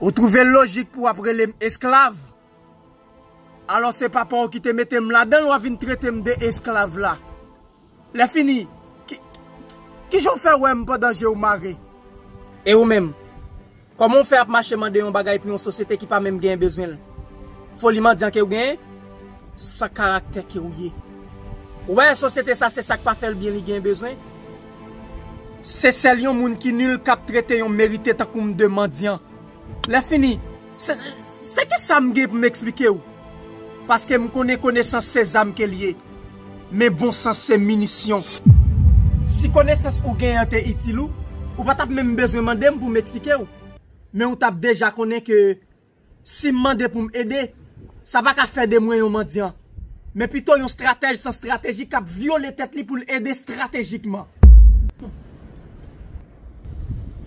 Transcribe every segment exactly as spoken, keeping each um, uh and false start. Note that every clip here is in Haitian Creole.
Ou twouve l lojik pou w ap rele m esklav? Alò se papa w ki te mete m ladan l, w a vin trete m de esklav la. Lè fini, ki, ki jan w fè wè m pandan je w mare? E ou menm? Kòman w fè ap mache mande yon bagay pou yon sosyete ki pa menm genyen bezwen l? Foli mandyan ke w genyen? San karaktè ke w ye. Ou wè sosyete sa, se sa k pa fè l byen, li genyen bezwen. Se sèl yon moun ki nil k ap trete yon merite tankou m de mandyan. Lè fini, se, se, se ki sa m gen pou m eksplike w? Paske m konnen konesans se zam ke l ye. Men bon sans se minisyon. Si konesans ou genyen an te itil ou, ou pa t ap menm bezwen mande m pou m eksplike w. Men ou t ap deja konnen ke si m mande pou m ede, sa pa ka fè de mwen yon mandyan. Men pito yon stratèj san estrateji k ap vyole tèt li pou l ede estratejikman.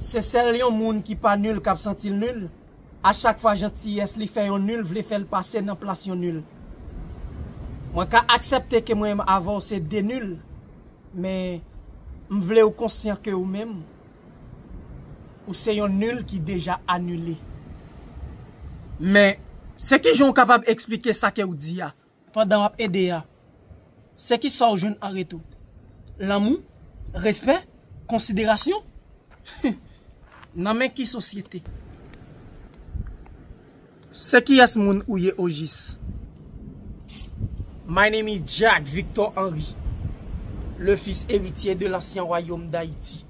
Se sèl yon moun ki pa nil k ap santi l nil. A chak fwa jantiyès li fè yon nil vle fè l pase nan plas yon nil. Mwen ka aksepte ke mwen menm avè w se de nil, men m vle w konsyan ke ou menm, ou se yon nil ki deja anile. Men, se ki jan w kapab eksplike sa ke w di a? Pandan w ap ede a, se ki sa w jwenn an retou? Lanmou? Respè? Konsiderasyon? Nan men ki sosyete? Se kiyès moun ou ye ojis? My name is Jack Victor Henry, le fils héritier de l'ancien royaume d'Haïti.